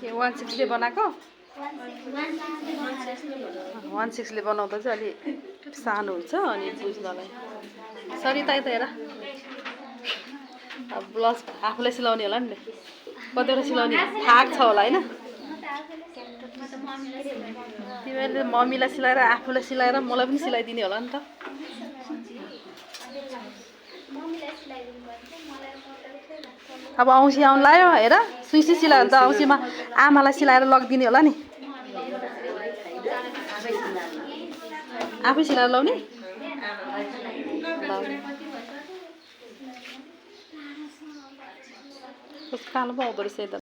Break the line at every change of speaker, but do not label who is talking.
के 16 ले बनाएको 16 ले बनाउँदा चाहिँ अलि सानो हुन्छ अनि बुझ्नलाई सरिता त हेर अब ब्लाउज आफूले सिलाउने होला नि कतिवटा सिलाउने थाक छ होला हैन तिमीले मम्मीलाई सिलाएर आफूलाई सिलाएर मलाई पनि सिलाइदिने होला नि त अब औँसी आउन लाग्यो हेर सुइसी सिलायो भने त औँसीमा आमालाई सिलाएर लगिदिने होला नि आफै सिलाएर लाउने कस्तो कालो पो आउँदो रहेछ